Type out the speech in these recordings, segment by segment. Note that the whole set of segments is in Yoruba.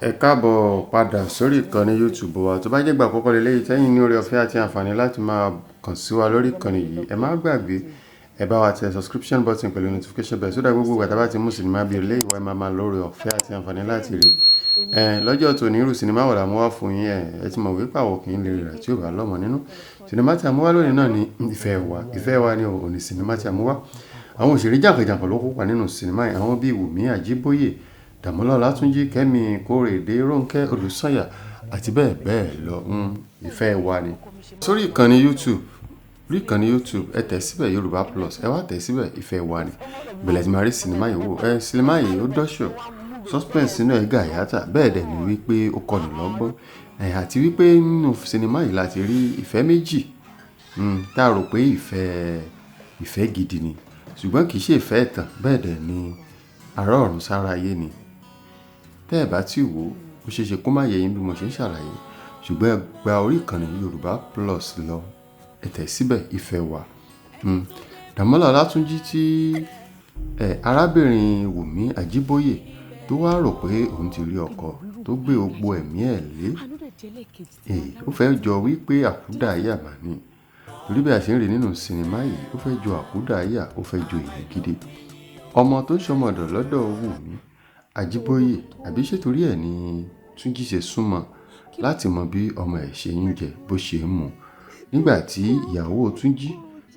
Ẹ káàbọ̀ padà sórí ìkànnì YouTube wa. Tó bá jẹ́ ìgbà àkọ́kọ́ lélẹ́yìí tẹ́yin ní oore ọ̀fẹ́ àti àǹfààní láti máa kàn sí wa lórí ìkànnì yìí, ẹ má gbàgbé, ẹ bá wa tẹ subscription button pẹ̀lú notification bell sódà gbogbo ìgbà tá bá ti mú sinimá bí eléyìí wá, ẹ máa máa lóore ọ̀fẹ́ àti àǹfààní láti rí. Ẹ lọ́jọ́ tòní, irú sinimá wo la mú wá fún yín? Ẹ ti mọ̀ wípé àwọ̀ kì í lè rà tí ò bá lọ́mọ nínú. Sinimá tí a mú wá lónìí náà ni Ìfẹ́ Wa. Ìfẹ́ Wa ni òní sinimá tí a mú wá. Àwọn òṣèré jàǹkànjàǹkàn ló kópa nínú sinimá yìí. Àwọn bíi Wùmí Àjíbóyè, Dàmọ́lá Ọlátúnjí, Kẹ́mi Kórèdé, Rónkẹ́ Olùsànyà àti bẹ́ẹ̀ bẹ́ẹ̀ lọ. Ìfẹ́ Wa ni. Sórí ìkànnì YouTube, orí ìkànnì YouTube, ẹ tẹ̀ síbẹ̀ Yorùbá Plus, ẹ wá tẹ̀ síbẹ̀ Ìfẹ́ Wa ni. Ìbẹ̀lẹ̀ tí máa rí sinimá yìí wò. Ẹ sinimá yìí ó dọ́ṣọ̀, suspense inú ẹ̀ gà yàtà, bẹ́ẹ̀ dẹ̀ ni wípé ó kọ́ni lọ́gbọ́n. Ẹ àti wípé nínú sinimá yìí láti rí ìfẹ́ méjì, tá a rò pé ìfẹ́ gidi ni, ṣùgbọ́n kì í ṣe ìfẹ́ ẹ̀tàn, bẹ́ẹ̀ dẹ̀ ni ará ọ̀run sára ayé ni. Tẹ́ ẹ bá ti wò ó, ó ṣe é ṣe kó má yé yín bí mo ṣe ń ṣàlàyé, ṣùgbọ́n ẹ gba orí ìkànnì Yorùbá Plus lọ, ẹ tẹ̀ síbẹ̀ Ìfẹ́ Wa. Dàmọ́lá Ọlátúnjí tí arábìnrin Wùmí Àjíbóyè tó wá rò pé òun ti rí ọkọ tó gbé gbogbo ẹ̀mí ẹ̀ lé, ó fẹ́ jọ wípé àkúdàáyà mà ní. Torí bí a ṣe ń rí nínú sinimá yìí, ó fẹ́ jọ àkúdàáyà, ó fẹ́ jọ èèyàn gidi. Ọmọ tó ń ṣọmọdọ̀ lọ́dọ̀ Wùmí Àjíbóyè, àbí ṣé torí ẹ̀ ni Túnjí ṣe súnmọ́ láti mọ bí ọmọ ẹ̀ ṣe ń jẹ, bó ṣe ń mu. Nígbà tí ìyàwó Túnjí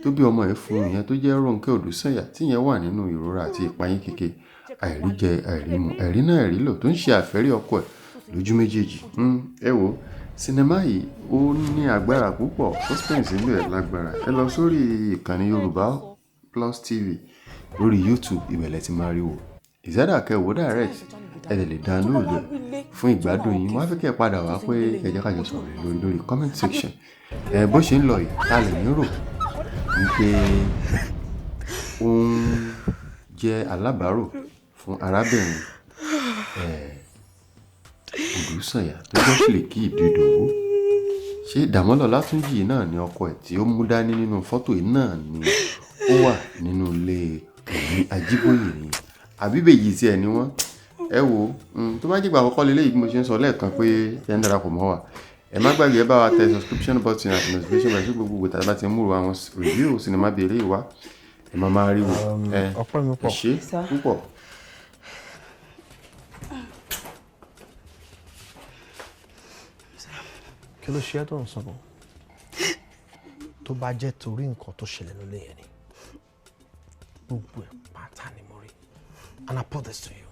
tó bí ọmọ ẹ̀ fún ìyẹn tó jẹ́ Rónkẹ́ Olùsànyà, tí ìyẹn wà nínú ìrora àti ìpayín keke, àìríjẹ, àìrímu, àìríná, àìrílò, tó ń ṣe àfẹ́rí ọkọ ẹ̀ lójú méjèèjì. Ẹ wo sinimá yìí, ó ní agbára púpọ̀, suspense inú ẹ̀ lágbára. Ẹ lọ sórí ìkànnì Yorùbá Plus TV lórí YouTube, ìbẹ̀lẹ̀ tí máa rí wò. Ìsẹ́dà kẹ́ wò direct, ẹ lè download ẹ̀ fún ìgbádùn yín. Wọ́n á fẹ́ kẹ́ ẹ padà wá pé ẹ jẹ́ ká jọ sọ̀rọ̀ lórí comment section. Ẹ bó ṣe ń lọ yìí, ta lè ní rò wípé ó ń jẹ́ alábàárò fún arábìnrin Olùsànyà tó jẹ́ Fìlìkì Ìdìdòwú? Ṣé Dàmọ́lá Ọlátúnjí náà ni ọkọ ẹ̀ tí ó mú dání nínú fọ́tò yìí náà ni ó wà nínú ilé Wùmí Àjíbóyè ni? Àbí ìbejì tí ẹ ní wọ́n? Ẹ wo, tó bá jẹ́ ìgbà àkọ́kọ́ lélẹ́yìí bí mo ṣe ń sọ lẹ́ẹ̀kan pé ẹ ń darapọ̀ mọ́ wa, ẹ má gbàgbé, ẹ bá wa tẹ subscription button àti notification bell sí gbogbo ìgbà tí a bá ti ń múrò àwọn review sinimá bí eléyìí wá, ẹ máa máa rí wò. Ẹ Ọpẹ́ mi pọ̀. ṣé púpọ̀. Kí ló ṣe é tó ń sọ̀rọ̀? Tó bá jẹ́ torí nǹkan tó ṣẹlẹ̀ nílé yẹn ni, gbogbo ẹ̀ pátá ni mo rí. And I put this to you.